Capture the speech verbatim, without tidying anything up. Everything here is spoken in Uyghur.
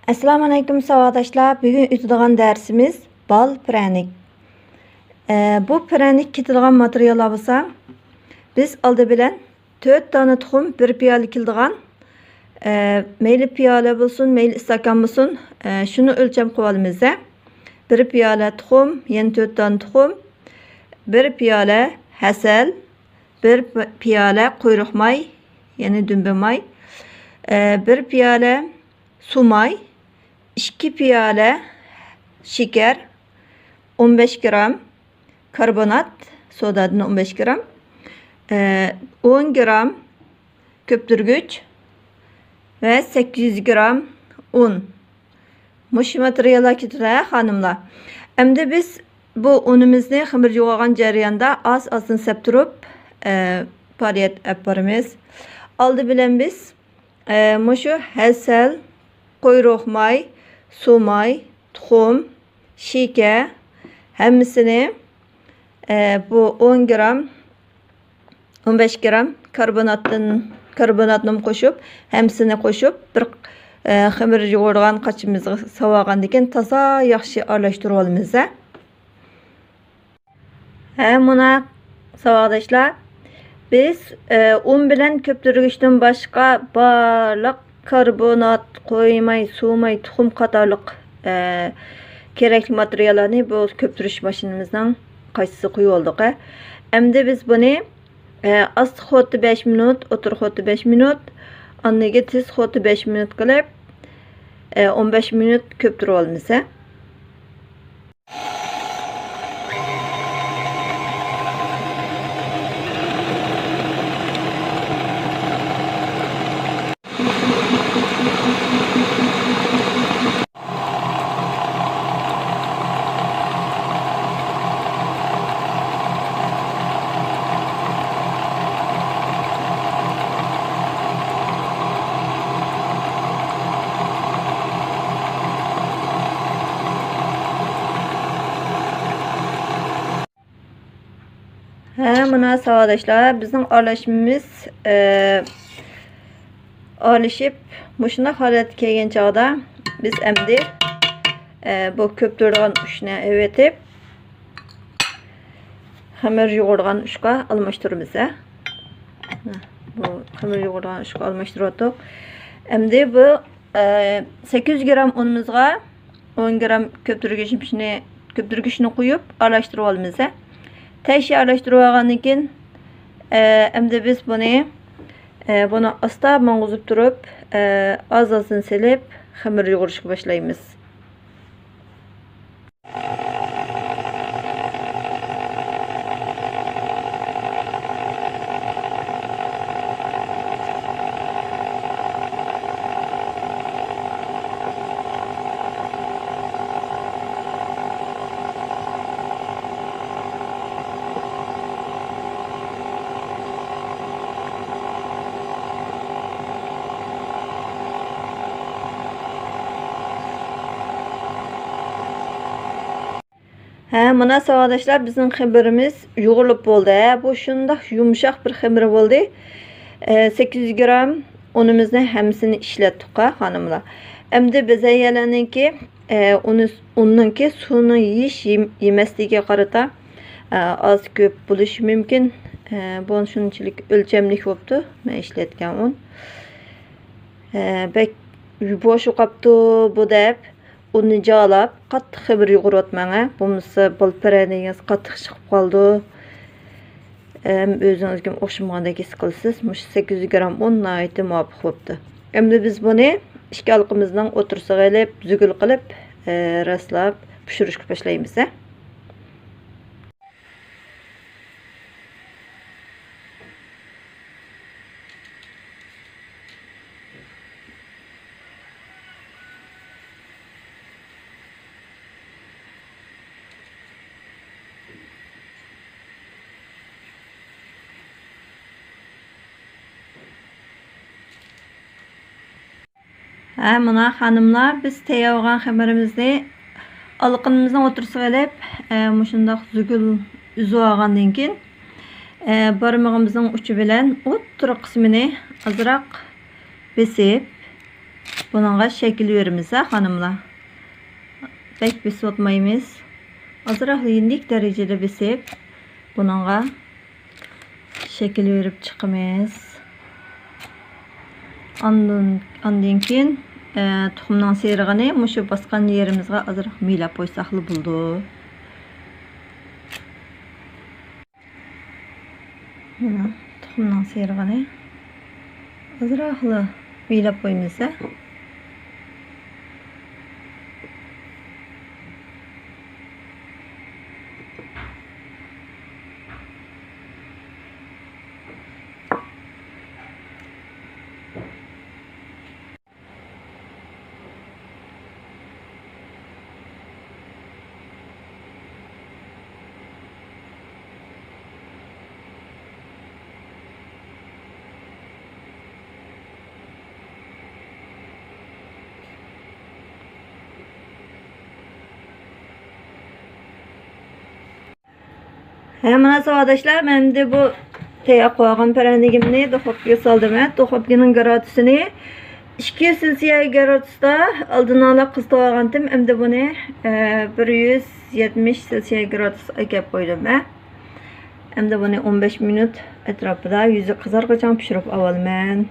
ئەسسالامۇئەلەيكۇم ساۋاقداشلار، بۈگۈن ئۆتىدىغان دەرسىمىز بال پىرەنىك. ئە، بۇ پىرەنىك كېتىدىغان ماتېرىياللار بولسا، بىز ئالدى بىلەن تۆت دانە تۇخۇم بىر پىيالە كېلىدىغان، ئە، مەيلى پىيالە بولسۇن، مەيلى ئىستاكان بولسۇن، ئە، شۇنى ئۆلچەم قىلىۋالىمىز. بىر پىيالە تۇخۇم، يەنە تۆت دانە تۇخۇم، بىر پىيالە ھەسەل، بىر پ-، پىيالە قۇيرۇق ماي، يەنى دۈمبە ماي، ئە، بىر پىيالە سۇ ماي، ئىككى پىيالە شېكەر، ئون بەش گرام كاربونات، سودادىن ئون بەش گرام، ئە، ئون گرام كۆپتۈرگۈچ ۋە سەككىز يۈز گرام ئۇن. مۇشۇ ماتېرىياللار كېتىدۇ، ھە، خانىملار. ئەمدى بىز بۇ ئۇنىمىزنى خېمىر يۇغۇرغان جەرياندا ئاز-ئازدىن سەپ تۇرۇپ، ئە، پائالىيەت ئېلىپ بارىمىز. ئالدى بىلەن بىز، ئە، مۇشۇ ھەسەل، قۇيرۇق ماي، سۇ ماي، تۇخۇم، شېكەر، ھەممىسىنى، ئە، بۇ ئون گرام، ئون بەش گرام كاربوناتتىن، كاربوناتنىمۇ قوشۇپ، ھەممىسىنى قوشۇپ، بىر، ئە، خېمىر يۇغۇرغان قاچىمىزغا ساۋاغاندىن كېيىن تازا ياخشى ئارىلاشتۇرۇۋالىمىز، ھە. ھە، مانا، ساۋاقداشلار، بىز، ئە، ئۇن بىلەن كۆپتۈرگۈچتىن باشقا بارلىق كاربونات، قويماي، سۇ ماي، تۇخۇم قاتارلىق، ئە، كېرەكلىك ماتېرىياللارنى بۇ كۆپتۈرۈش ماشىنىمىزنىڭ قاچىسىغا قۇيۇۋالدۇق. ئەمدى بىز بۇنى، ئە، ئاستا خوتتا بەش مىنۇت، ئوتتۇرا خوتتا بەش مىنۇت، ئاندىن كېيىن تېز خوتتا بەش مىنۇت قىلىپ، ئە، ئون بەش مىنۇت كۆپتۈرۈۋالىمىز. ھە، مانا ساۋاقداشلار، بىزنىڭ ئارىلاشمىمىز، ئە، ئارىلىشىپ، مۇشۇنداق ھالەتكە كەلگەن چاغدا بىز ئەمدى، ئە، بۇ كۆپتۈرىدىغان ئۇچنى ئەۋېتىپ، خېمىر يۇغۇرىدىغان ئۇچقا ئالماشتۇرىمىز، ھە. بۇ خېمىر يۇغۇرىدىغان ئۇچقا ئالماشتۇرۇۋاتتۇق. ئەمدى بۇ، ئە، سەككىز يۈز گرام ئۇنىمىزغا ئون گرام كۆپتۈرگۈچنى، كۆپتۈرگۈچنى قۇيۇپ، ئارىلاشتۇرۇۋالىمىز. تەكشى ئارىلاشتۇرۇۋالغاندىن كېيىن، ئە، ئەمدى بىز بۇنى، ئە، بۇنى ئاستا ماڭغۇزۇپ تۇرۇپ، ئە، ئاز-ئازدىن سېلىپ، خېمىر يۇغۇرۇشقا باشلايمىز. ھە، مانا ساۋاقداشلار، بىزنىڭ خېمىرىمىز يۇغۇرۇلۇپ بولدى. ھە، بۇ شۇنداق يۇمشاق بىر خېمىر بولدى. ئە، سەككىز يۈز گرام ئۇنىمىزنى ھەممىسىنى ئىشلەتتۇق، ھە، خانىملار. ئەمدى بىز ھەييەلەرنىڭكى، ئە، ئۇنى، ئۇننىڭكى سۇنى يېيىش، يېم-، يېمەسلىكىگە قارىتا، ئە، ئاز كۆپ بولۇشى مۇمكىن. ئە، بۇ شۇنچىلىك ئۆلچەملىك بوپتۇ، مەن ئىشلەتكەن ئۇن. ئە، بەك بوشىپ قاپتۇ بۇ دەپ، ئۇنى جالاپ، قاتتىق خېمىر يۇغۇرۇۋاتماڭ، ھە. بولمىسا بال پىرەنىكىڭىز قاتتىق چىقىپ قالىدۇ. ئەم، ئۆزىڭىزگىمۇ ئوخشىمىغاندەك ھېس قىلىسىز. مۇشۇ سەككىز يۈز گرام ئۇن ناھايىتى مۇۋاپىق بوپتۇ. ئەمدى بىز بۇنى ئىككى ھالقىمىزنىڭ ئوتتۇرىسىغا ئېلىپ، زۈگۈل قىلىپ، ئە، راسلاپ پىشۇرۇشقا باشلايمىز، ھە. ھە، مانا خانىملار، بىز تەييارلىغان خېمىرىمىزنى ئالىقىنىمىزنىڭ ئوتتۇرىسىغا ئېلىپ، ئە، مۇشۇنداق زۈگۈل ئۈزۈۋالغاندىن كېيىن، ئە، بارمىقىمىزنىڭ ئۇچى بىلەن ئوتتۇرا قىسمىنى ئازراق بېسىپ، بۇنىڭغا شەكىل بېرىمىز ھە خانىملار. بەك بېسىۋاتمايمىز. ئازراق يېنىك دەرىجىدە بېسىپ، بۇنىڭغا شەكىل بېرىپ چىقىمىز. ئاندىن، ئاندىن كېيىن، ئە، تۇخۇمنىڭ سېرىغىنى مۇشۇ باسقان يېرىمىزگە ئازراق مىيلاپ قويساقلا بولىدۇ. مانا تۇخۇمنىڭ سېرىغىنى ئازراقلا مىيلاپ قويمىسا. ھە، مانا ساۋاقداشلار، مەن ئەمدى بۇ تەييار قىلىۋالغان پەرەنىگىمنى دۇخوپكىغا سالدىم. ھە، دۇخوپكىنىڭ گرادۇسىنى ئىككى يۈز سېلسىيە گرادۇستا ئالدىن ئالا قىزىتىۋالغانتىم. ئەمدى بۇنى، ئە، بىر يۈز يەتمىش سېلسىيە گرادۇسقا ئەكەپ قويدۇم. ھە، ئەمدى بۇنى ئون بەش مىنۇت ئەتراپىدا يۈزى قىزارغىچە پىشۇرۇپ ئاۋالىمەن.